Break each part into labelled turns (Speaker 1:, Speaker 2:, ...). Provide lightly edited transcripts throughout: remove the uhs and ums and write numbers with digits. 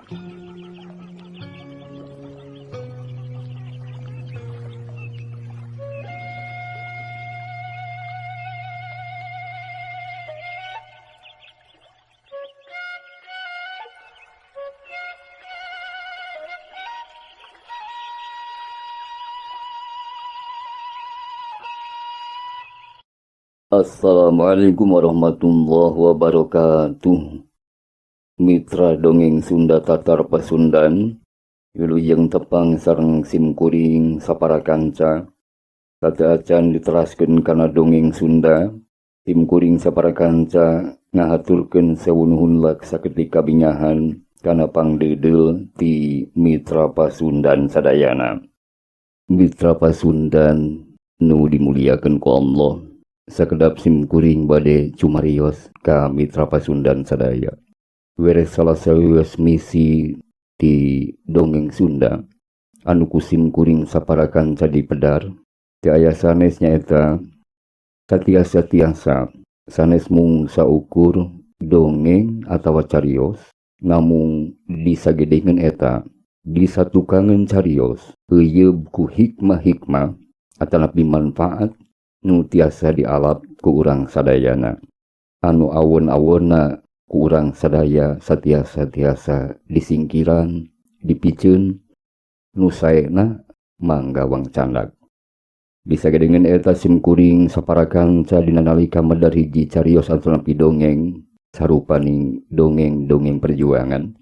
Speaker 1: Assalamualaikum warahmatullahi wabarakatuh. Mitra dongeng Sunda Tatar Pasundan, wilujeng tepang sareng simkuring sapara kanca. Sateuacan diteraskeun kana dongeng Sunda, simkuring sapara kanca ngahaturkeun sewu nuhun sakedik kabingahan kana pangdeudeul ti Mitra Pasundan sadayana. Mitra Pasundan nu dimuliakeun ku Allah. Sakedap simkuring bade cumarios ka Mitra Pasundan sadaya. Were salah sawios misi di dongeng Sunda anu ku simkuring sapara kanca dipedar teu aya sanes nyaeta satiasa-tiasa sanes mung saukur dongeng atawa carios, namung disagedengeun eta disatukangeun carios euyeub ku hikmah-hikmah atanapi manfaat nu tiasa dialap ku urang sadayana, anu awon-awonna ku urang sadaya satiasa-tiasa disingkiran dipiceun nu saena manggawang candak. Disagedengeun eta simkuring sapara kanca dina nalika medar hiji carios atanapi dongeng sarupaning dongeng-dongeng perjuangan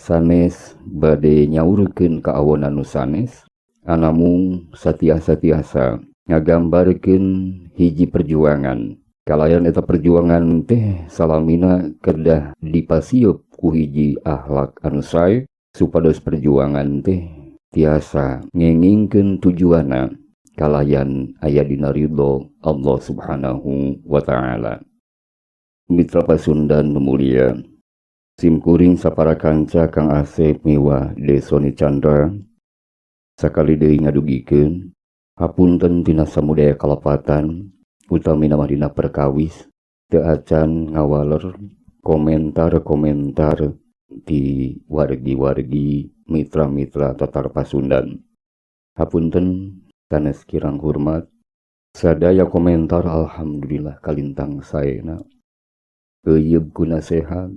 Speaker 1: sanes bade nyaurkeun ka awonan nu sanes, anamung satiasa-tiasa ngagambarkeun hiji perjuangan. Kalayan eta perjuangan teh salamina kedah dipasieup ku hiji akhlak anu sae supados perjuangan teh tiasa ngengingkeun tujuanna kalayan aya dina ridho Allah Subhanahu wa taala. Mitra Pasundan nu mulia, simkuring sapara kanca Kang Asep miwah Desoni Chandra sakali deui ngadugikeun hapunten tina samudaya kalepatan utamina mah dina perkawis teu acan ngawaler komentar-komentar di wargi-wargi mitra-mitra Tatar Pasundan. Hapunten sanes kirang hormat sadaya komentar, alhamdulillah kalintang saena, euyeub ku nasehat,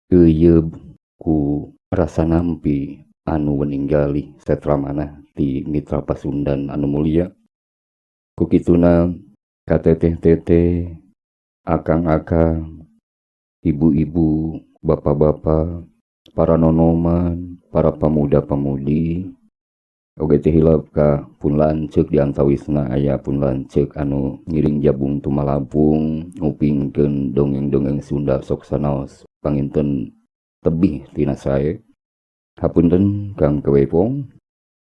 Speaker 1: euyeub ku rasa nampi anu weninggali setra manah ti Mitra Pasundan anu mulia. Ku kituna ka teteh-teteh, akang-akang, ibu-ibu, bapak-bapak, para nonoman, para pemuda-pemudi, oge teu hilap ka pun lanceuk di antawisna aya pun lanceuk anu ngiring jabung tumalapung ngupingkeun dongeng-dongeng Sunda sok sanaos panginten tebih tina sae. Hapunten Kang Kewepong,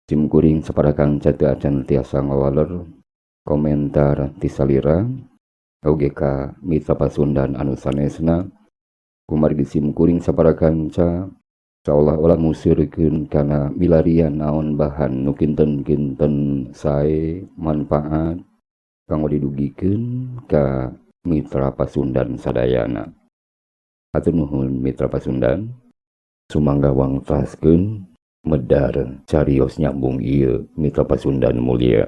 Speaker 1: simkuring sapara kanca teu acan tiasa ngawaler komentar ti salira oge ka Mitra Pasundan anu sanesna. Kumargi simkuring sapara kanca seolah-olah nguseurkeun kana milarian naon bahan nu kinten-kinten sae manfaat kanggo didugikeun ka Mitra Pasundan sadayana. Hatur nuhun Mitra Pasundan, sumangga wangtaskeun medar carios nyambung ieu Mitra Pasundan mulia.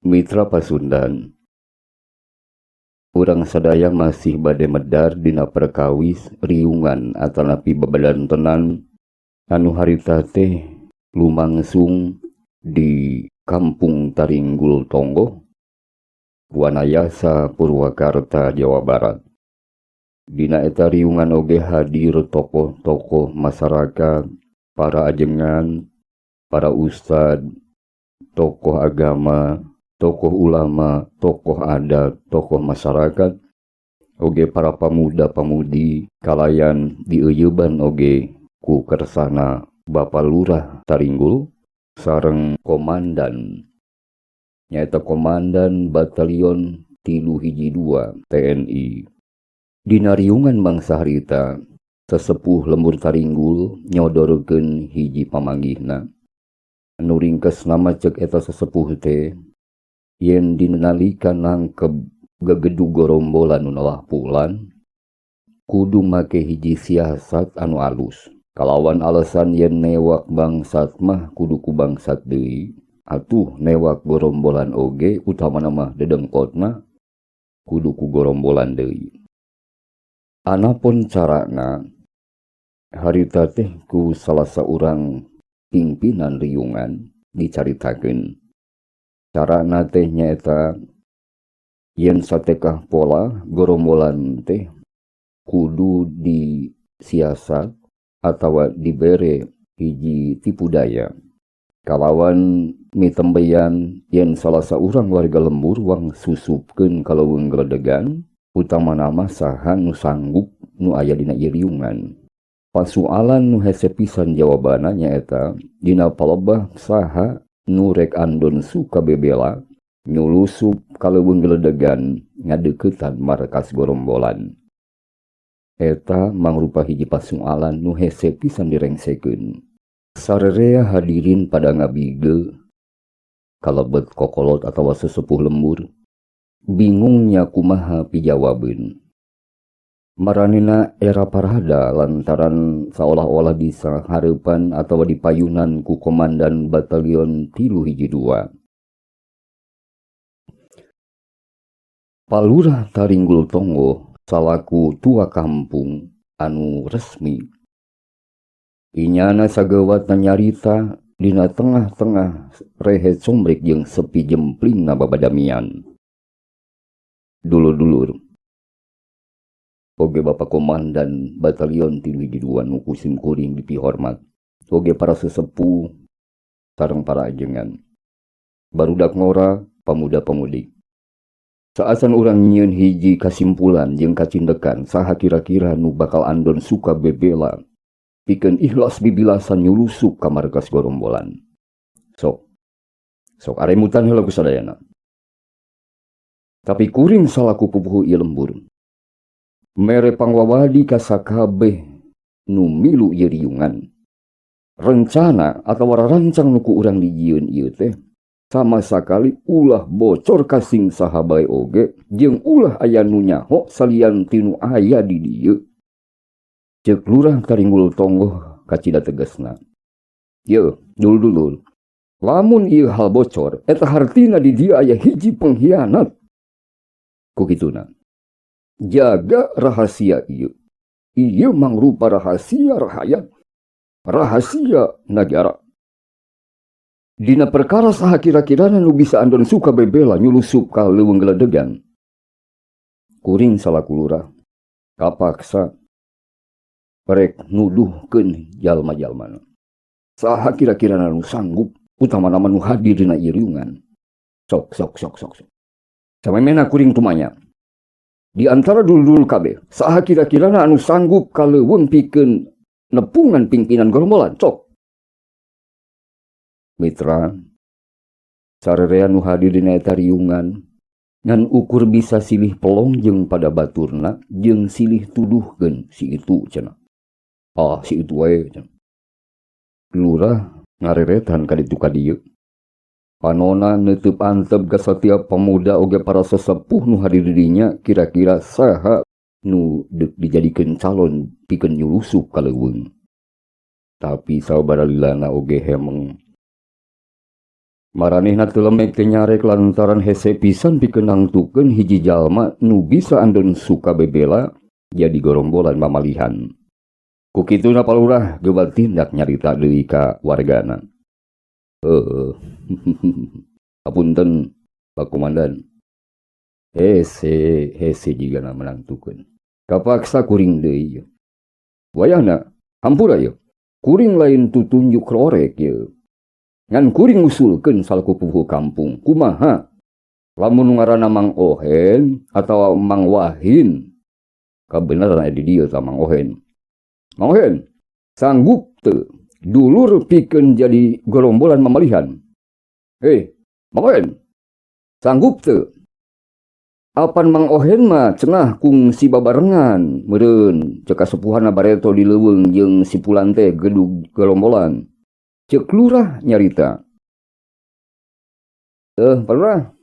Speaker 1: Mitra Pasundan, urang sadaya masih bade medar dina perkawis riungan atanapi bebedantenan anu harita teh lumangsung di Kampung Taringgul Tonggoh, Wanayasa, Purwakarta, Jawa Barat. Dina eta riungan oge hadir tokoh-tokoh masyarakat, para ajengan, para ustad, tokoh agama, tokoh ulama, tokoh adat, tokoh masyarakat, oge para pemuda-pemudi kalayan dieuyeban oge ku kersana Bapak Lurah Taringgul sareng komandan nyaeta komandan batalion 312 TNI. Dina riungan bangsa harita sesepuh lembur Taringgul nyodorkeun hiji pamanggihna. Anu ringkesna mah ceuk eta sesepuh teh yen dina nalika nangkep gegedug gorombolan nu nalahpulan kudu make hiji siasat anu alus. Kalawan alasan yen newak bangsat mah kudu ku bangsat deui, atuh newak gorombolan oge utamana mah dedengkotna kudu ku gorombolan deui. Anapun carana harita teh ku salah saurang pimpinan riungan dicaritakeun. Carana teh nyaeta yen satekah pola gorombolan teh kudu disiasat atawa dibere hiji tipu daya. Kalawan mitembeyan yen salah saurang warga lembur wang susupkeun ka leuweung geledegan, utamana mah saha nu sanggup nu aya dina ieu riungan. Pasualan nu hese pisan jawabanna nyaeta dina palebah saha nu rek andon suka bebela nyulusup ka leuweung geledegan ngadeuketan markas gorombolan. Eta mangrupa hiji pasualan nu hese pisan direngsekeun. Sarerea hadirin pada ngabige kalebet kokolot atawa sesepuh lembur, bingungnya kumaha pijawabeun. Maranena era parada lantaran seolah-olah bisa hareupan atawa dipayunan ku komandan batalion 312. Palurah Taringgul Tonggoh salaku tua kampung anu resmi. Inyana sagewatna nyarita dina tengah-tengah rehe sombrek jeung sepi jemplingna babadamian. Dulur-dulur, oge Bapak Komandan Batalion 312 nu ku sim kuring dipihormat, oge para sesepuh sareng para ajengan, barudak ngora, pamuda-pamudi. Saacan urang nyieun hiji kasimpulan jeung kacindekan saha kira-kira nu bakal andon suka bebela pikeun ikhlas bibilasan nyulusup ka markas gorombolan. Sok, sok aremutan heula ku sadayana. Tapi kuring salaku pupuhu ieu lembur. Mere pangwawadi ka sakabeh nu milu ieu riungan. Rencana atawa rarancang nu ku urang dijieun ieu teh sama sakali ulah bocor ka sing saha bae oge jeung ulah aya nu nyaho salian ti nu aya di dieu. Ceuk Lurah Taringgul Tonggoh kacida tegasna. Yeuh, dulur-dulur. Lamun ieu hal bocor, eta hartina di dieu aya hiji pengkhianat. Ku kituna. Jaga rahasia ieu. Ieu mangrupa rahasia rahayat, rahasia nagara. Dina perkara saha kira-kirana nu bisa andon suka bebela nyulusup ka leuweung geledegan. Kuring salaku lurah kapaksa rek nuduhkeun jalma-jalmana. Saha kira-kirana nu sanggup utamana nu hadir dina ieu riungan. Sok sok sok sok sok. Samemehna kuring tumanya. Di antara dulur-dulur kabeh, saha kira-kirana anu sanggup ka leuweung pikeun nepungan pimpinan gerombolan, sok. Mitra, sarerea nu hadir dina eta riungan, ngan ukur bisa silih pelong jeung pada baturna jeung silih tuduhkeun si itu cenah. Ah, si itu wae cenah. Lurah ngareretan ka ditu ka dieu. Panona neuteub antep ka satiap pemuda oge para sesepuh nu hadir di dinya kira-kira saha nu deuk dijadikeun calon pikeun nyulusup ka leuweung. Tapi sabaraha lilana oge hemeng. Maranehna teu lemek teh nyarek lantaran hese pisan pikeun nangtukeun hiji jalma nu bisa andon suka bebela jadi gorombolan mamalihan. Ku kituna palurah gebat tindak nyarita deui ka wargana. Heuh. Hapunten Pak Komandan. Hese, hese jigana menangtukeun. Kapaksa kuring deui. Wayahna hampura yeuh. Kuring lain tutunjuk rorek yeuh. Ngan kuring ngusulkeun salaku pupuhu kampung. Kumaha? Lamun ngaranna Mang Ohen atawa Mang Wahin. Kabeneran aya di dieu tah Mang Ohen. Mang Ohen, sanggup teu dulur pikeun jadi gerombolan mamalihan? Mang Ohen, sanggup teu? Apan Mang Ohen mah cenah kungsi babarengan meureun ceuk kasepuhanna bareto di leuweung jeung si Pulan teh gedug gerombolan. Ceuk lurah nyarita. Pak Lurah.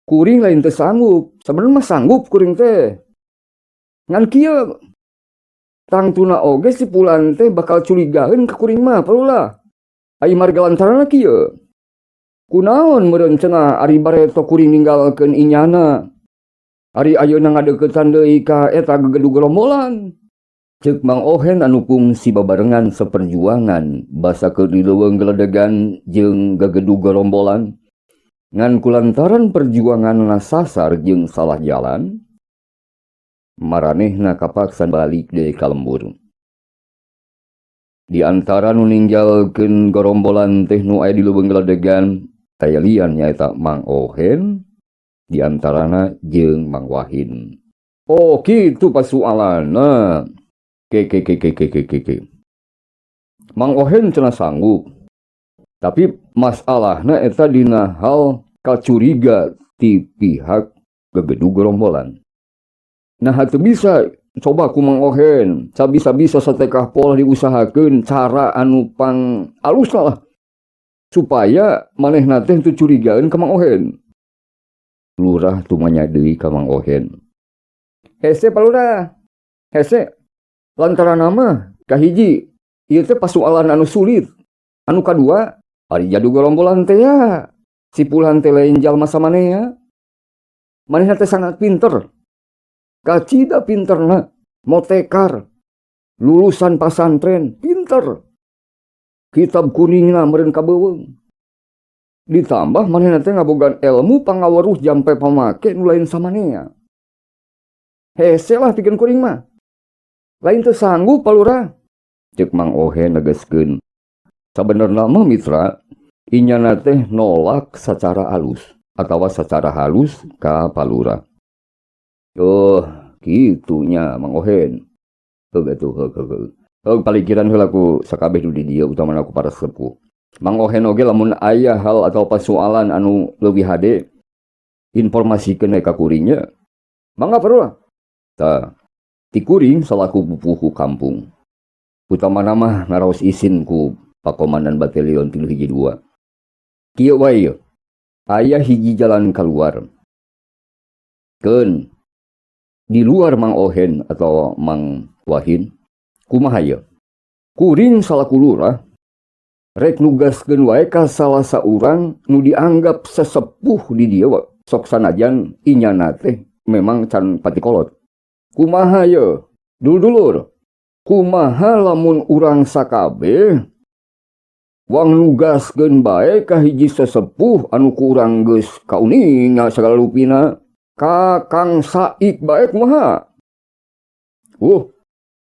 Speaker 1: Kuring lain teu sanggup, sabenerna mah sanggup kuring teh. Ngan kieu tangtuna oge si Pulan teh bakal curigaeun ka kuring mah, Pak Lurah. Ai marga lantaranna kieu. Kunaon meureun cenah ari bareto kuring ninggalkeun inyana. Ari ayeuna ngadeuketan deui ka eta gegedug gerombolan. Ceuk Mang Ohen anu kungsi babarengan saperjuangan basa keur di leuweung geledegan jeung gegedug gerombolan. Ngan kulantaran perjuanganna sasar jeung salah jalan, maranehna kapaksa balik deui ka lembur. Di antara nu ninggalkeun gerombolan teh nu aya di leuweung geledegan, taya lian nyaeta Mang Ohen, di antarana jeung Mang Wahin. Oh, kitu pasualanna. Ke ke ke ke ke ke ke ke. Mang Ohen cenah sanggup. Tapi masalahna eta dina hal kacuriga ti pihak gegedug gerombolan. Nah, teu bisa coba ku Mang Ohen, sabisa-bisa satekah pola diusahakeun cara anu pang alus lah supaya manehna teh teu curigaeun ka Mang Ohen. Lurah tumanya deui ka Mang Ohen. Hese Pak Lurah. Hese. Lantaran nama kahiji ieu teh pasualan anu sulit. Anu kadua, ari jadu gerombolan teh ya. Si Pulan teh lain jalma samanea. Manehna teh sangat pinter. Kacida pinterna, motekar, lulusan pasantren, pinter. Kitab kuningna meureun kabeuweung. Ditambah manehna teh ngabogaan ilmu pangaweruh jampe pamake nu lain samanea. Hese lah pikeun kuring mah. Lain teu sanggup Pak Lurah. Ceuk Mang Ohen negeskeun. Sabenerna mah mitra, inyana teh nolak secara alus atawa secara halus ka Pak Lurah. Oh, kitunya Mang Ohen. Heug atuh, heug heug heug. Heug palikiran heula ku sakabeh nu di dieu utamana ku para sesepuh. Mang Ohen oge lamun aya hal atau pasualan anu leuwih hade informasikeun we ka kuring nya. Mangga Pak Lurah. Tah, ti kuring salaku pupuhu kampung. Utamana mah ngaraos isin ku Pak Komandan Batalion 312. Kieu wae yeuh. Aya hiji jalan keluar. Keun di luar Mang Ohen atau Mang Wahin, kumaha yeuh? Kuring salaku lurah rek nugaskeun wae ka salah saurang nu dianggap sesepuh di dieu sok sanajan inyana teh memang can patikolot. Kumaha yeuh? Dulur-dulur. Kumaha lamun urang sakabeh wang nugaskeun bae ka hiji sesepuh anu ku urang geus kauninga sagala rupina ka Kang Saik bae kumaha?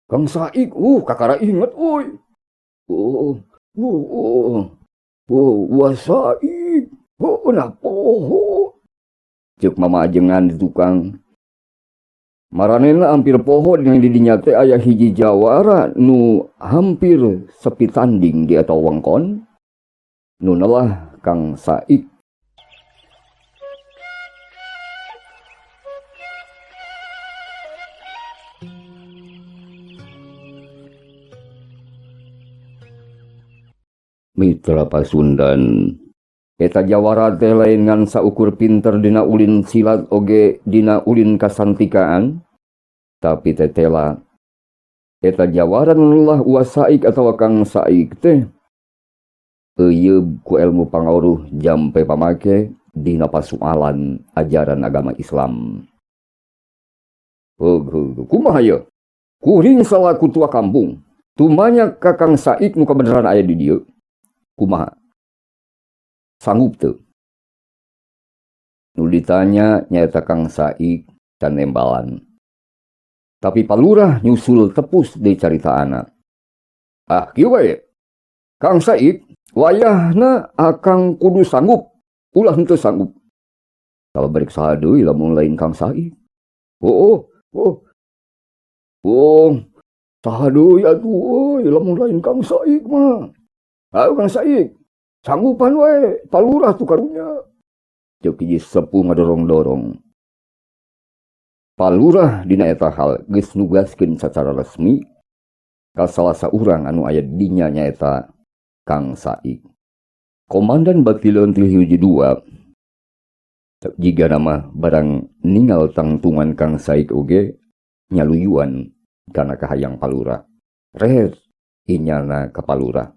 Speaker 1: Kang Saik, kakara inget euy. Wah Saik, oh, nah poho. Ceuk mama ajengan di tukang. Maranehna hampir poho dengan didinya teh aya hiji jawara nu hampir sepi tanding di eta wengkon. Nu nelah Kang Saik. Mitra Pasundan. Eta jawara teh lain ngan saukur pinter dina ulin silat oge dina ulin kasantikaan, tapi tetela eta jawara nu lelah Wa Saik atawa Kang Saik teh euyeub ku ilmu pangaruh jampe pamake dina pasualan ajaran agama Islam. Heug heug kumaha ye? Kuring salaku tua kampung, tumanya ka Kang Saik nu kabeneran aya di dieu. Kumaha? Sanggup teu? Nu ditanya nyaeta Kang Saik can nembalan. Tapi Palurah nyusul tepus deui caritaana. Ah, kieu wae. Kang Saik, wayahna akang kudu sanggup, ulah henteu sanggup. Kalau balik saha deui lamun lain Kang Saik. Oh, oh, oh. Oh, saha deui atuh euy lamun lain Kang Saik mah. Ayo Kang Saik, sanggupan wae, Palurah tuh karunya. Ceuk hiji sepuh ngadorong-dorong. Palurah dina eta hal geus nugaskeun sacara resmi ka salah saurang anu aya dinya nyaeta Kang Saik. Komandan Batalion 312 Jigana mah barang ningal tangtungan Kang Saik oge nyaluyuan kana kahayang palurah. Rehet inyana ka palurah.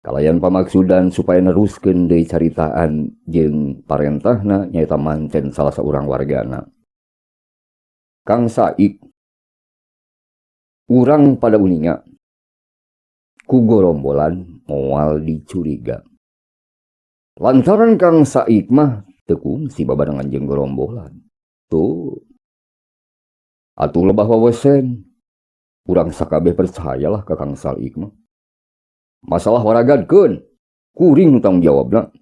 Speaker 1: Kalayan pamaksudan supaya neruskeun deui caritaan jeung parentahna nyaeta manten salah saurang wargana. Kang Saik urang pada uninga ku gorombolan moal dicuriga. Lantaran Kang Saik mah teu kungsi babarengan jeung gorombolan. Tuh. Atuh lebah wawesen. Urang sakabeh percayalah ka Kang Saik mah. Masalah waragadkeun, kuring nu tanggung jawabna.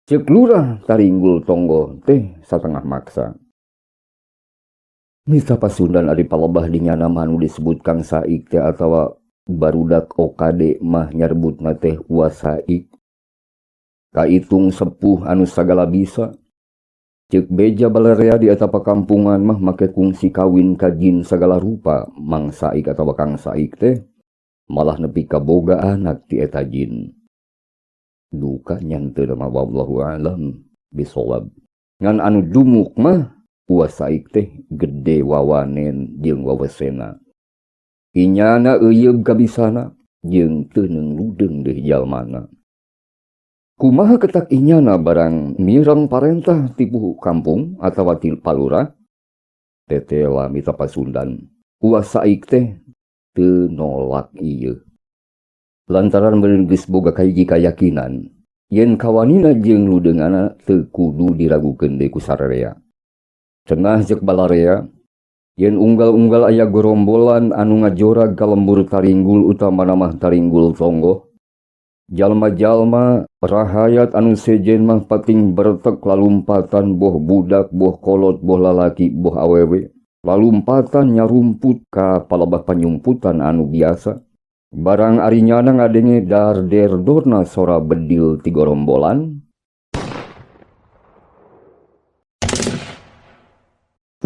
Speaker 1: Ceuk lurah Taringgul tonggoh teh satengah maksa. Mita Pasundan ari palebah di nyana mah nu disebut Kang Saik teh atawa barudak OKD mah nyarbutna teh Wa Saik. Kaitung sepuh anu sagala bisa. Ceuk beja balerea di eta pakampungan mah make kungsi kawin ka jin sagala rupa Mang Saik atawa Kang Saik teh malah nepi ka boga anak ti eta jin. Duka nyanteuna mah wallahu a'lam bisawab. Ngan anu dumuk mah Wa Saik teh gede wawanen jeung wawesena. Inyana euyeub kabisana jeung teu neueng deui jalmana. Kumaha ketak inyana barang mireng parentah ti puhu kampung atawa ti palurah? Tetela mita Pasundan. Wa Saik teh teu nolak ieu. Lantaran meureun geus boga kahiji kayakinan yen kawanina jeung ludeungana teu kudu diragukeun deui ku sararea. Cenah jeung balarea yen unggal-unggal aya gorombolan anu ngajorag ka lembur Taringgul utamana mah Taringgul tonggoh. Jalma-jalma rahayat anu sejen mah pating bertek lalumpatan boh budak boh kolot boh lalaki boh awewe lalumpatan nyarumput ka palebah panyumputan anu biasa. Barang ari nyana ngadenge dar der dorna sora bedil ti gorombolan.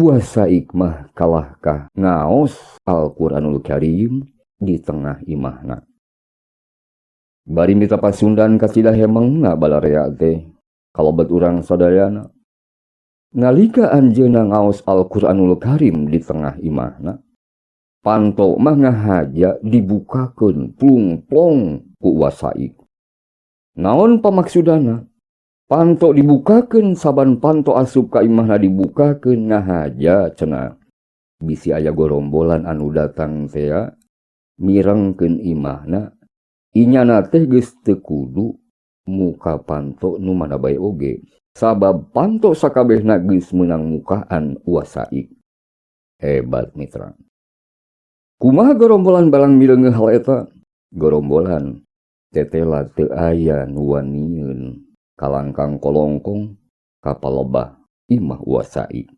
Speaker 1: Wa Saik mah kalahkah ngaos Al-Qur'anul Karim di tengah imahna. Bari mita Pasundan kasidah hemengna balarea teh kalebet urang sadayana. Nalika anjeunna ngaos Al-Qur'anul Karim di tengah imahna, panto mah ngahaja dibukakeun plung-plong ku Wa Saik. Naon pamaksudana? Panto dibukakeun saban panto asup ka imahna dibukakeun ngahaja cenah. Bisi aya gorombolan anu datang tea mirengkeun imahna. Inyana teh geus teu kudu muka panto nu mana bae oge, sabab panto sakabehna geus meunang mukaan Wa Saik. Hebat mitra. Kumaha gorombolan balang mireungeuh hal eta? Gorombolan tetela teu aya nu wanieun kalangkang kolongkong ka palebah imah Wa Saik.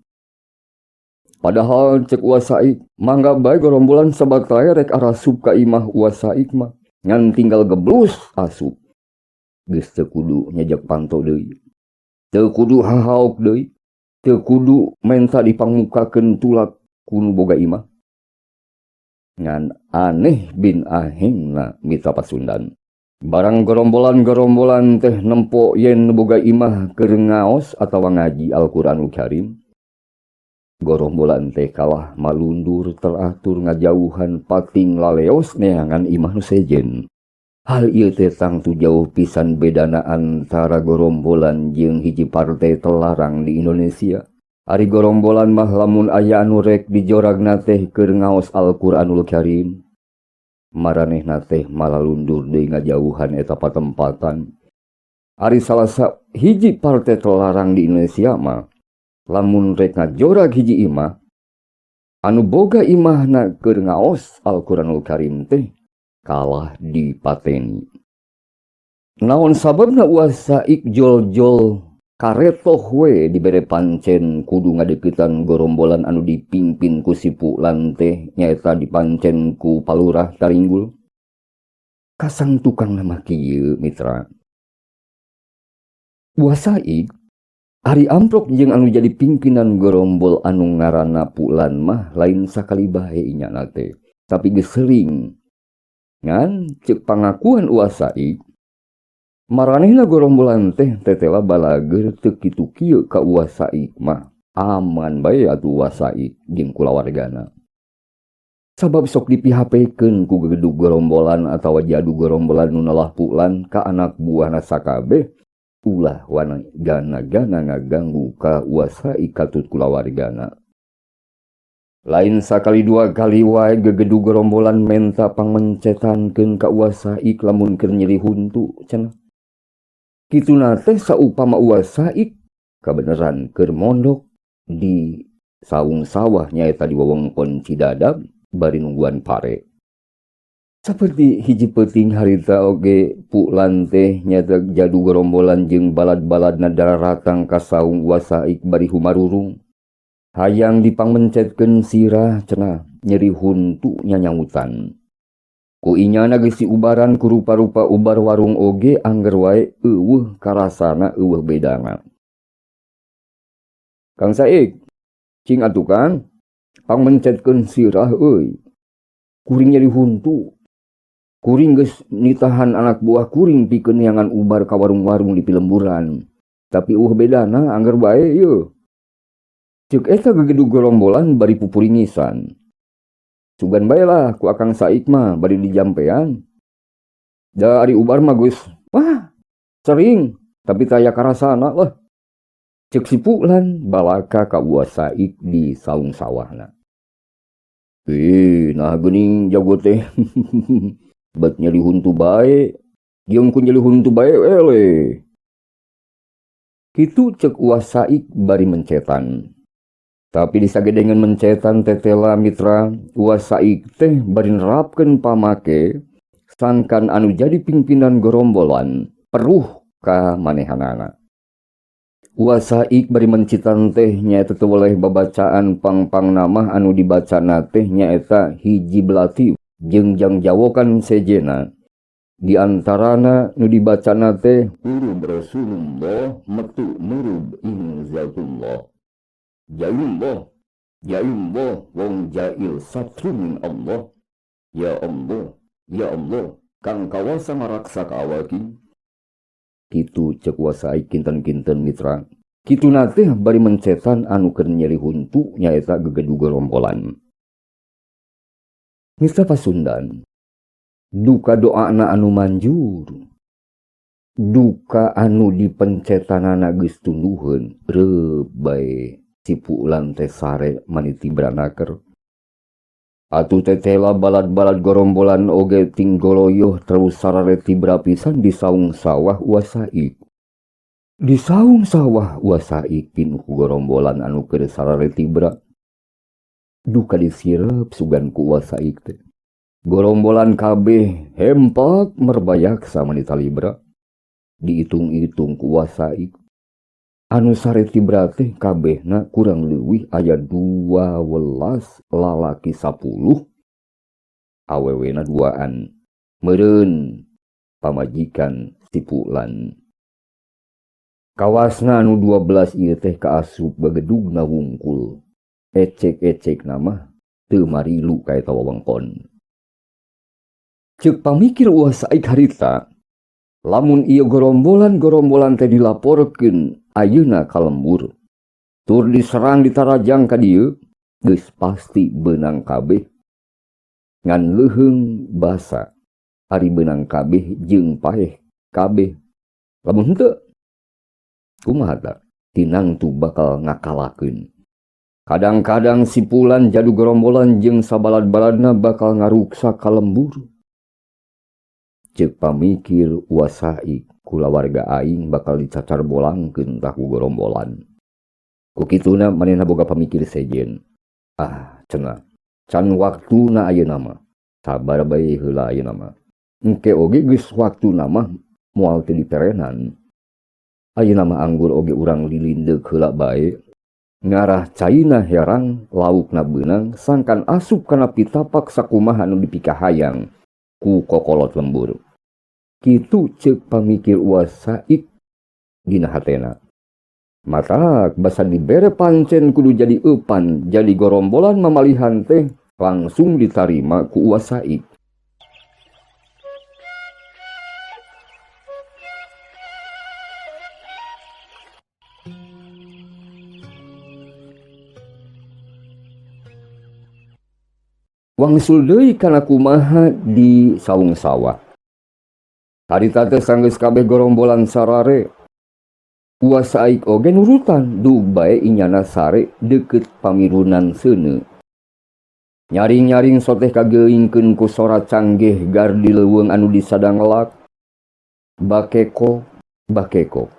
Speaker 1: Padahal cek Wa Saik, mangga bae gorombolan sabataya rek arasup ka imah Wa Saik mah. Ngan tinggal geblus asup. Geus teu kudu nyejek panto deui. Teu kudu hahaok deui. Teu kudu menta dipangmukakeun tulak ku nu boga imah. Ngan aneh bin ahengna mitra Pasundan. Barang gerombolan-gerombolan teh nempo yen nu boga imah keur ngaos atawa ngaji Al-Qur'anul Karim. Gorombolan teh kalah malundur teratur ngajauhan pating laleos neangan imah nu sejen. Hal ieu teh tangtu jauh pisan bedana antara gorombolan jeung hiji partai telarang di Indonesia. Ari gorombolan mah lamun aya anu rek dijoragna teh keur ngaos Al-Qur'anul Karim. Maranehna teh malalundur deui ngajauhan eta patempatan. Ari salah hiji partai telarang di Indonesia mah lamun rek ngajorag hiji imah anu boga imahna keur ngaos Al-Qur'anul Karim teh kalah dipateni. Naon sababna Wa Saik jol-jol karetoh we dibere pancen kudu ngadeukeutan gorombolan anu dipimpin ku si Fulan teh nyaeta dipancen ku palurah Taringgul. Kasang tukang mah kieu mitra. Wa Saik ari amprok jeung anu jadi pimpinan gorombol anu ngaranna Fulan mah lain sakali bae inyana teh, tapi geus sering. Ngan ceuk pangakuan Wa Saik, Maranehna gorombolan teh tetela balageur teu kitu kieu ka Uwa Saik mah. Aman bae atuh Uwa Saik jeung kulawargana. Sabab sok dipihapekeun ku gegedug gorombolan atawa jadu gorombolan nu nalah pulan ka anak buahna sakabeh ulah wani gana-gana ngaganggu ka Uwa Saik katut kulawargana. Lain sakali dua kali wae gegedug gorombolan menta pangmencetankeun ka Uwa Saik lamun keur nyeri huntu cenah. Kituna teh saupama Uwa Saik kabeneran keur mondok di saung sawah nyaeta di wewengkon Cidadap bari nungguan pare. Saperti hiji peuting harita oge Pulan teh nyaeta jadu gorombolan jeung balad-baladna daratang ka saung Uwa Saik bari humarurung. Hayang dipangmencetkeun sirah cenah nyeri huntu nyanyautan. Ku inyana geus diubaran ku rupa-rupa ubar warung oge angger wae eueuh karasana eueuh bedana. Kang Saik, cing atuh Kang, pangmencetkeun sirah euy. Kuring nyeri huntu. Kuring geus nitahan anak buah kuring pikeun neangan ubar ka warung-warung di pilemburan. Tapi eueuh bedana angger bae yeuh. Ceuk eta gegedug gorombolan bari pupuringisan. Sugan bae lah ku Akang Saik mah bari dijampean. Da ari ubar mah geus wah sering tapi taya karasana lah. Ceuk si Pulan balaka ka Uwa Saik di saung sawahna. Nah geuning jago teh. Bet nyeri huntu bae, jeung ku nyeri huntu bae eleh. Kitu ceuk Uwa Saik bari mencetan. Tapi disagedengeun mencetan tetela mitra Uwa Saik teh bari nerapkeun pamake sangkan anu jadi pimpinan gorombolan peruh ka manehanana. Uwa Saik bari mencitan teh nyaeta teu weleh babacaan pang-pang namah anu dibacana teh nyaeta hiji belati jeung jangjawokan sejena. Di antarana nu dibacana teh huruf Rasulullah metu murub inzatullah. Jailullah, jailullah, wong jail satru min Allah. Ya Allah, ya Allah, kang kawasa maraksa ka awaki. Kitu ceuk Uwa Saik kinten-kinten mitra. Kituna teh bari mencetan anu keur nyeri huntu nyaeta gegedug gorombolan. Mitra Pasundan, duka doana anu manjur, duka anu dipencetanana geus tunduheun, reup bae. Si Pulan teh sare maniti branaker. Atuh tetela balad-balad gorombolan oge tinggoloyoh terus sarare tibra pisan di saung sawah Uwa Saik. Di saung sawah Uwa Saik pinuh ku gorombolan anu keur sarare tibra. Duka disirep sugan ku Uwa Saik teh. Gorombolan kabeh hempak merbayaksa manita libra. Diitung-itung ku Uwa Saik. Anu sare tibra teh kabehna kurang leuwih aya 12 lalaki 10 awewena duaan meureun pamajikan si Pulan. Kawasna anu 12 ieu teh kaasup bagedugna wungkul. Ecek-ecek nama teu marilu ka eta wewengkon. Ceuk pamikir Uwa Saik harita, lamun ieu gorombolan-gorombolan teh dilaporkeun ayeuna ka lembur, tur diserang ditarajang ka dieu, geus pasti beunang kabeh. Ngan leuheung basa, ari beunang kabeh jeung paeh kabeh. Lamun henteu, kumaha ta? Tinang tu bakal ngakalakeun. Kadang-kadang si Pulan jadu gorombolan jeung sabalad-baladna bakal ngaruksak ka lembur. Ceuk pamikir Uwa Saik, kulawarga aing bakal dicacar bolangkeun tah ku gorombolan. Ku kituna manehna boga pamikir sejen. Ah, cenah. Can waktuna ayeuna mah. Sabar bae heula ayeuna mah. Engke oge geus waktuna mah moal teu diperenan. Ayeuna mah anggur oge urang lilindeuk heula bae. Ngarah caina herang, laukna beunang, sangkan asup kana pitapak sakumaha nu dipikahayang ku kokolot lembur. Kitu ceuk pamikir Uwa Saik dina hatena. Matak basa dibere pancen kudu jadi eupan, jadi gorombolan mamalihan teh langsung ditarima ku Uwa Saik. Wangsul deui kana kumaha di saung sawah. Harita teh sanggeus kabeh gorombolan sarare. Uwa Saik oge nurutan dug bae inyana sare deukeut pamirunan seuneu. Nyaring-nyaring soteh kageingkeun ku sora canggih gardi leuweung anu disadangelak. Bakeko, bakeko.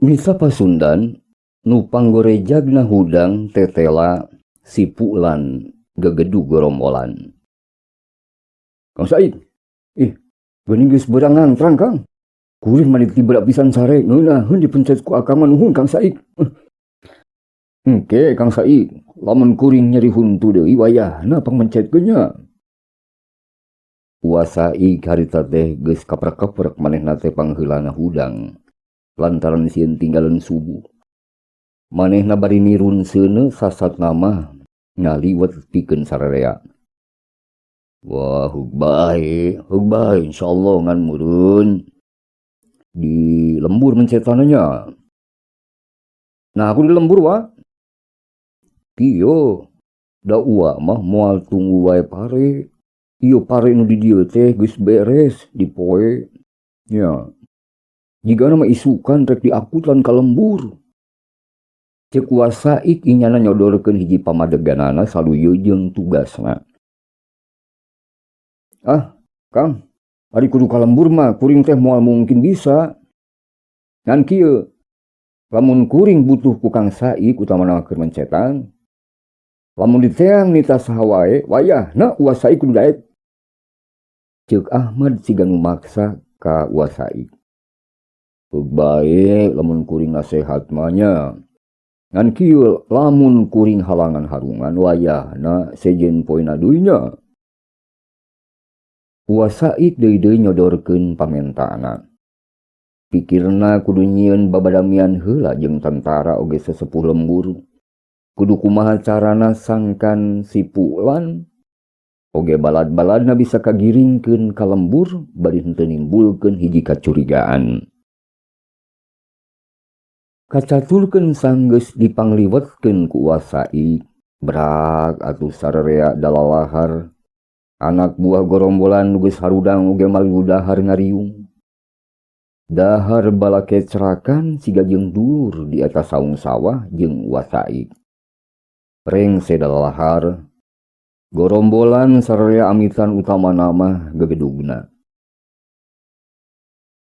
Speaker 1: Misa Pasundan nu panggorejagna hudang tetela si Pulan gegedu gorombolan. Kang Said, ih, geuning geus beurang ngantrang Kang. Kuring mah ditibra pisan sare ngeunaheun dipencet ku akang mah nuhun Kang Said. Engke Kang Said, lamun kuring nyeri huntu deui wayahna pangmencetkeun nya. Uwa Said harita teh geus kaprek-kaprek manehna teh pangheulana hudang. Lantaran sieun tinggalan subuh. Manehna bari nirun seuneu sasat nama ngaliwet pikeun sararea. Wah, hug bae, insyaallah ngan meureun di lembur mencetananya. Nah, aku di lembur wa. Kieu da uwa mah moal tunggu wae pare. Ieu pare nu di dieu teh geus beres di poe. Nya. Jigana mah isukan rek diakutan ka lembur. Ceuk Wa Saik inyana nyodorkeun hiji pamadeganana saluyu jeung tugasna. Ah, Kang, ari kudu ka lembur mah kuring teh moal mungkin bisa. Ngan kieu, lamun kuring butuh ku Kang Saik utamana keur mencetan, lamun diteang nita saha wae, wayahna Wa Saik kudu daek. Ceuk Ahmad siga nu maksa ka Wa Saik. Bae lamun kuring nasehat mah nya. Ngan kieu lamun kuring halangan harungan wayahna sejen poena deui nya. Wa Saik deui-deui nyodorkeun pamentaana. Pikirna kudu nyieun babadamian heula jeung tentara oge sesepuh lembur. Kudu kumaha carana sangkan si Pulan oge balad-baladna bisa kagiringkeun ka lembur bari henteu nimbulkeun hiji kacurigaan. Kacaturkeun sanggeus dipangliwetkeun ku Wa Saik, brak atuh sararea dalalahar. Anak buah gorombolan nu geus harudang oge malilu dahar ngariung. Dahar balakecrakan siga jeung dulur di atas saung sawah jeung Wa Saik. Rengse dalalahar, gorombolan sararea amitan utamana mah gegedugna.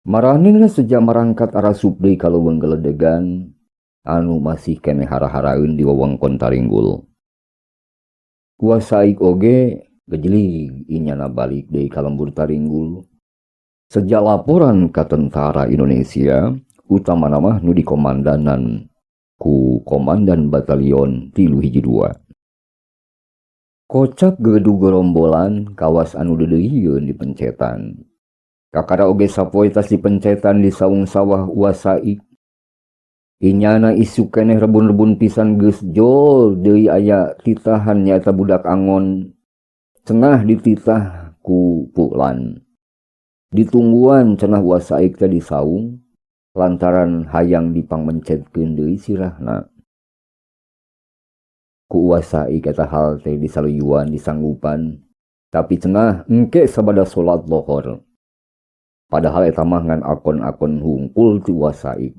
Speaker 1: Maranehna sejak marangkat arasup deui ka leuweung geledegan anu masih keneh hara-haraeun di wewengkon Taringgul. Wa Saik oge gejelig inyana balik deui ka lembur Taringgul. Sejak laporan ka tentara Indonesia, utamana mah nu dikomandanan ku komandan batalion 312. Kocap gegedug gerombolan kawas anu deudeuhieun di pencetan. Kakara oge sapoe tas dipencetan di saung sawah Wa Saik. Inyana isuk keneh rebun-rebun pisan geus jol deui aya titahan nyaeta budak angon. Cenah dititah ku Pulan. Ditungguan cenah Wa Saik teh di saung lantaran hayang dipangmencetkeun deui sirahna. Ku Wa Saik eta hal teh disaluyuan disanggupan, tapi cenah engke sabada salat lohor. Padahal eta mah ngan akon-akon hungkul ti Wa Saik.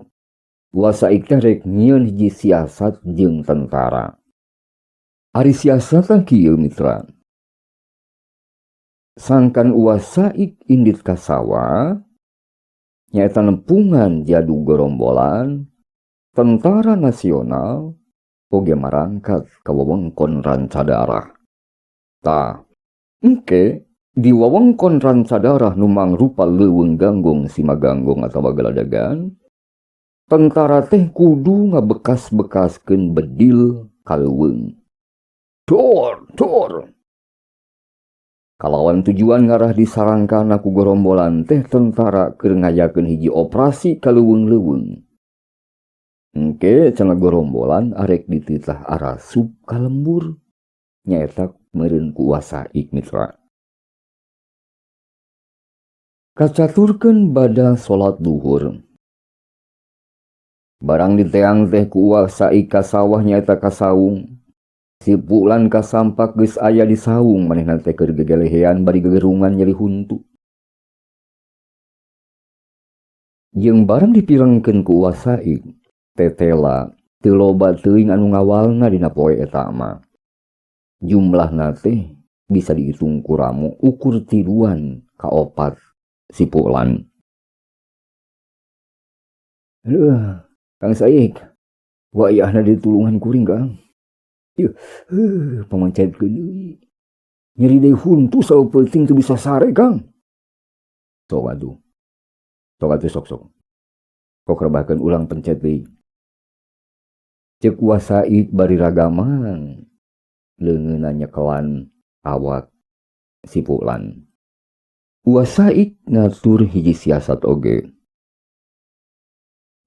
Speaker 1: Wa Saik teh rek nyieun hiji siasat jeung tentara. Ari siasatan kieu mitra. Sangkan Wa Saik indit ka sawah, nyaeta nempungan jadu gorombolan, tentara nasional oge marangkat ka wewengkon Rancadarah. Tah, engke di wewengkon Rancadarah nu mangrupa leuweung ganggong Simaganggong atawa Galadagan, tentara teh kudu ngabekas-bekaskeun bedil ka leuweung. Dor, dor. Kalawan tujuan ngarah disarangkana ku gorombolan teh tentara keur ngayakeun hiji operasi ka leuweung-leuweung. Engke cenah gorombolan arek dititah arasup ka lembur nyaeta meureun ku Wa Saik, mitra. Kacaturkeun bada salat duhur. Barang diteang teh ku Wa Saik ka sawah, nyaeta ka saung. Si Pulan kasampak geus aya di saung, manehna teh keur gegelehean bari gegerungan nyeri huntu. Jeung barang dipirengkeun ku Wa Saik, tetela teu loba teuing anu ngawalna dina poe eta mah. Jumlahna teh bisa dihitung ku ramu ukur tiluan ka opat si Pulan. Aduh, Kang Saik, wayahna ditulungan kuring, Kang. Yuh, pamancetkeun deui. Nyeri deui huntu saeupeung teu bisa sare, Kang. Sok atuh. Sok atuh, sok sok. Kok rebahkeun ulang pencet deui. Ceuk Wa Saik bari ragamang leungeunna nyekelan awak si Pulan. Wa Saik ngatur hiji siasat oge.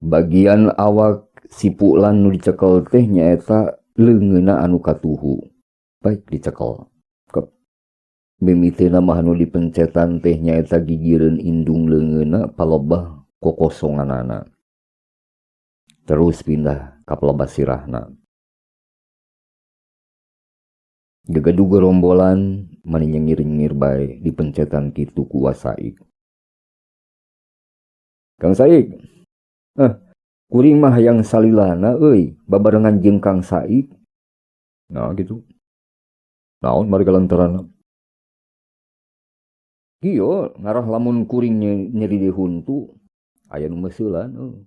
Speaker 1: Bagian awak si Pulan nu dicekel teh nyaeta leungeunna anu katuhu. Baik dicekel. Kep. Mimitina mah anu dipencetan teh nyaeta gigireun indung leungeunna palebah kokosonganana. Terus pindah ka palebah sirahna. Gegeduh gerombolan mani nyengir-nyengir bae dipencetan kitu ku Wa Saik. Kang Saik, kuring mah hayang salilana euy babarengan jeung Kang Saik. Nah gitu. Naon mari kalantaranna? Kieu ngarah lamun kuring nyeri di huntu aya nu meuseulan euy.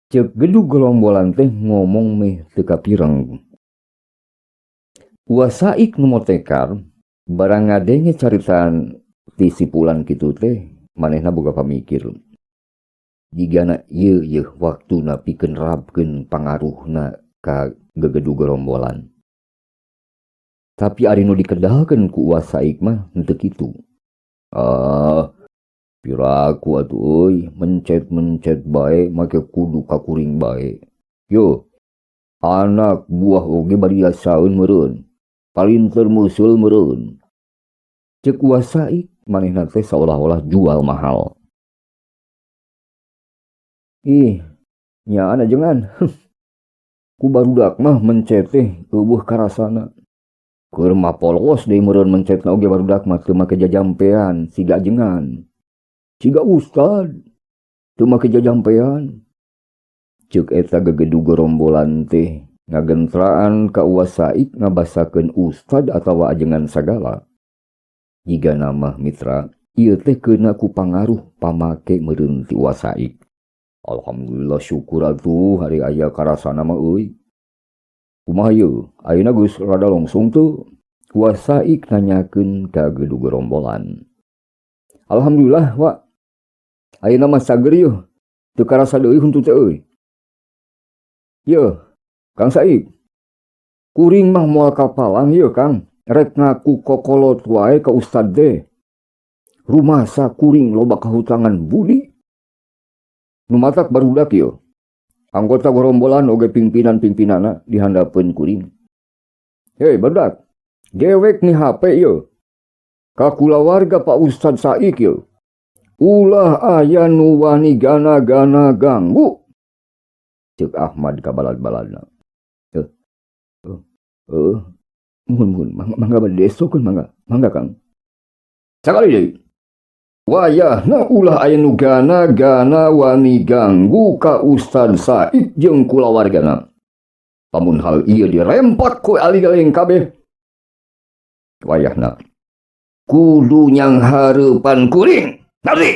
Speaker 1: Ceuk gedug gerombolan teh ngomong meh teu kapireng. Wa Saik nu motekar barang ngadenge caritaan ti si Pulan kitu teh manehna boga pamikir. Jigana ieu yeuh waktuna pikeun nerapkeun pangaruhna ka gegedug gerombolan. Tapi ari nu dikedalkeun ku Wa Saik mah henteu kitu. Ah, piraku atuh euy, mencet-mencet bae make kudu ka kuring bae. Yo, anak buah oge bari biasaeun meureun. Palinter meuseul meureun. Ceuk Wa Saik manehna teh saolah-olah jual mahal. Ih, nyaan ajengan. Ku barudak mah mencet teh eueuh karasana. Keur mapolos deui meureun mencetna oge barudak mah teu make jajampean siga ajengan. Siga ustad teu make jajampean. Ceuk eta gegedug gerombolan teh ngagentraan ka Wa Saik ngabasakeun ustad atawa ajengan sagala. Jigana mah, mitra, ieu teh keuna ku pangaruh pamake meureun ti Wa Saik. Alhamdulillah, syukur atuh hari aya karasana mah euy. Kumaha ieu? Ayeuna geus rada longsong teu? Wa Saik nanyakeun ka gedug gerombolan. Alhamdulillah, Wa. Ayeuna mah sager yeuh. Teu karasa deui huntu teh euy. Yeuh, Kang Saik. Kuring mah moal kapalang yeuh, Kang. Rek ngaku kokolot wae ka ustad teh. Rumasa kuring loba kahutangan budi. Nu matak barudak yeuh. Anggota gerombolan oge pimpinan-pimpinanna dihandapeun kuring. Hei barudak, dewek nih HP yeuh. Ka kulawarga Pak Ustad Saik yeuh. Ulah aya nu wani gana-gana ganggu. Ceuk Ahmad ka balad-baladna. Muhun, muhun, mangga, mangga bade esokeun, mangga, mangga Kang. Sakali deui. Wayahna ulah aya nu gana-gana wani ganggu ka Ustad Said jeung kulawargana. Lamun hal ieu dirempak ku ali-galeng kabeh. Wayahna kudu nyanghareupan kuring. Ngarti?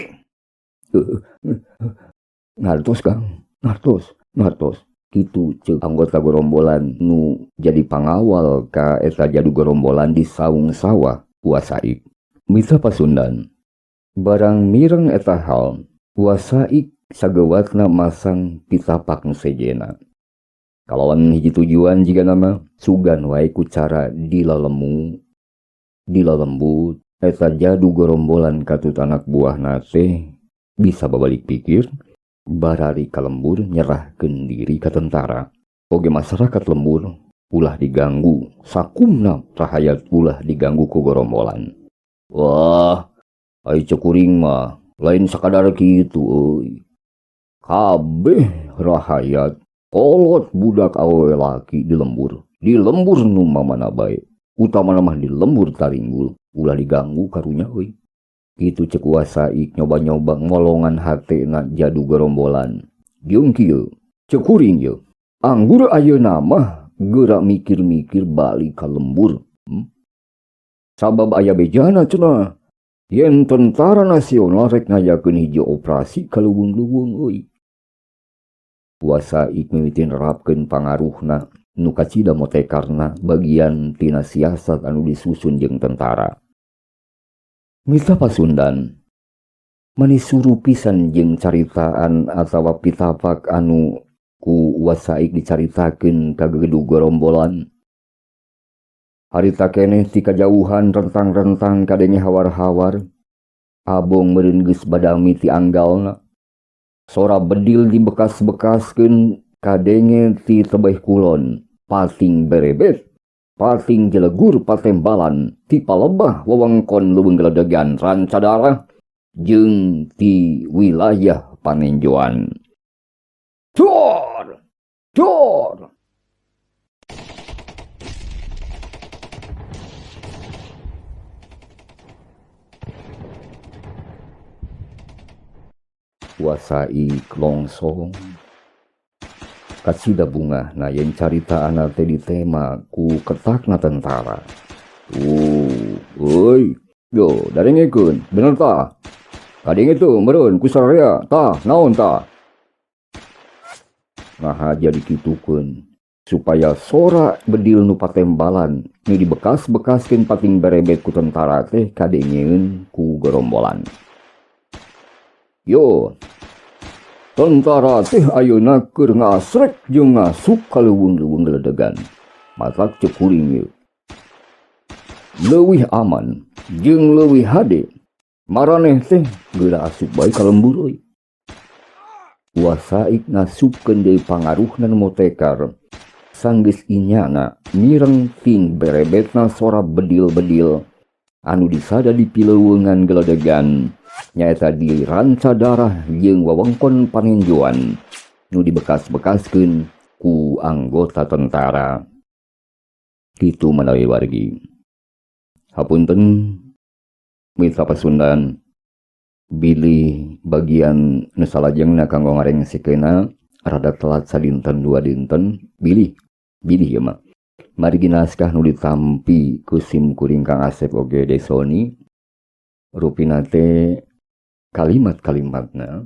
Speaker 1: Ngartos Kang, ngartos, ngartos. Kitu ceuk anggota gerombolan nu jadi pangawal ka eta jadu gerombolan di saung sawah Wa Saik. Mitra Pasundan, barang mireng eta hal, Wa Saik sagewatna masang pitapak nu sejena. Kalawan hiji tujuan jigana mah sugan wae ku cara dilalemu. Di lalembut eta jadu gorombolan katut anak buahna teh bisa babalik pikir barari ka lembur nyerahkeun diri ka tentara. Oge masyarakat lembur ulah diganggu, sakumna rahayat ulah diganggu ku gorombolan. Wah, ai cek kuring mah lain sakadar kitu euy. Kabeh rahayat kolot budak awewe laki di lembur, di lembur nu mamana bae, utamana mah di lembur Taringgul, ulah diganggu karunya euy. Kitu cek Wasaik nyoba-nyoba ngolongan hatena jadu gerombolan. Jeung kieu, cek kuring ye, anggur ayeuna mah geura mikir-mikir balik ka lembur. Sabab aya bejana cenah. Yen tentara nasional rek ngayakeun hiji operasi ka leuweung-leuweung euy. Wasaik mimiti nerapkeun pangaruhna nu kacida motekarna bagian tina siasat anu disusun jeung tentara. Mitra Pasundan, mani suru pisan jeung caritaan atawa pitapak anu ku Wasaik dicaritakeun ka gegedug gorombolan. Harita keneh ti kajauhan rentang-rentang kadenge hawar-hawar, abong meureun geus badami ti anggalna. Sora bedil dibekas-bekaskeun kadenge ti tebeh kulon, pating berebet, pating jelegur patembalan, ti palebah wewengkon Leuweung Geledegan Rancadarah jeung ti wilayah Panenjoan. Dor! Dor! Wasaik longsong kacida bungahna yen caritaanna teh ditema ku ketakna tentara. Tuh, euy, yo darengekeun, bener tah. Kadenge teu meureun ku sararea, tah naon tah. Naha jadi kitukeun supaya sora bedil nu patembalan nu dibekas-bekaskeun pating berebet ku tentara teh kadengeun ku gerombolan. Yo, tentara teh ayeuna keur ngasrek jeung ngasup ka leuweung-leuweung geledegan. Matak cek kuring ieu. Leuwih aman jeung leuwih hade maraneh teh geura asup bae ka lembur euy. Wasaik ngasupkeun deui pangaruhna nu motekar. Sanggeus inyana mireng ting berebetna sora bedil-bedil anu disada di pileuweungan geledegan nyaeta di Rancadarah jeung wewengkon Panenjoan nu dibekas-bekaskeun ku anggota tentara. Kitu manawi wargi. Hapunten Mitra Pasundan, bilih bagian nu salajengna kanggo ngarengsekeunna rada telat sadinten dua dinten, bilih bilih ieu mah. Margi naskah nu ditampi ku sim kuring Kang Asep oge Desoni, rupina teh kalimat-kalimatna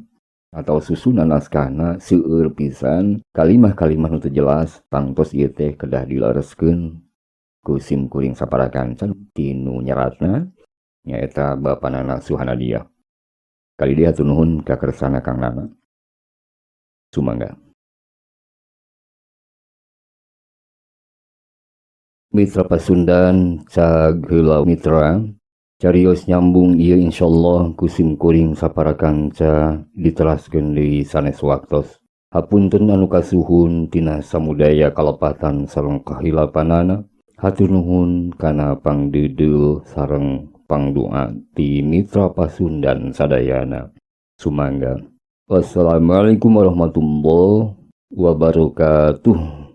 Speaker 1: atau susunan naskahna seueur pisan kalimah-kalimah nu teu jelas, tangtos ieu teh kedah dilereskeun ku sim kuring sapara kancan tinu nyeratna nyaeta Bapa Nana Suhanadia. Kali dia hatur nuhun ka kersana Kang Nana. Sumangga. Mitra Pasundan cag heula mitra carios nyambung ieu insyaallah ku sim kuring sapara kanca diteraskeun deui sanes waktos. Hapunten anu kasuhun tina samudaya kalepatan sareng kahilapanana. Hatur nuhun kana pangdeudeuh sareng pangdoa ti Mitra Pasundan sadayana. Sumangga. Wassalamualaikum warahmatullahi wabarakatuh.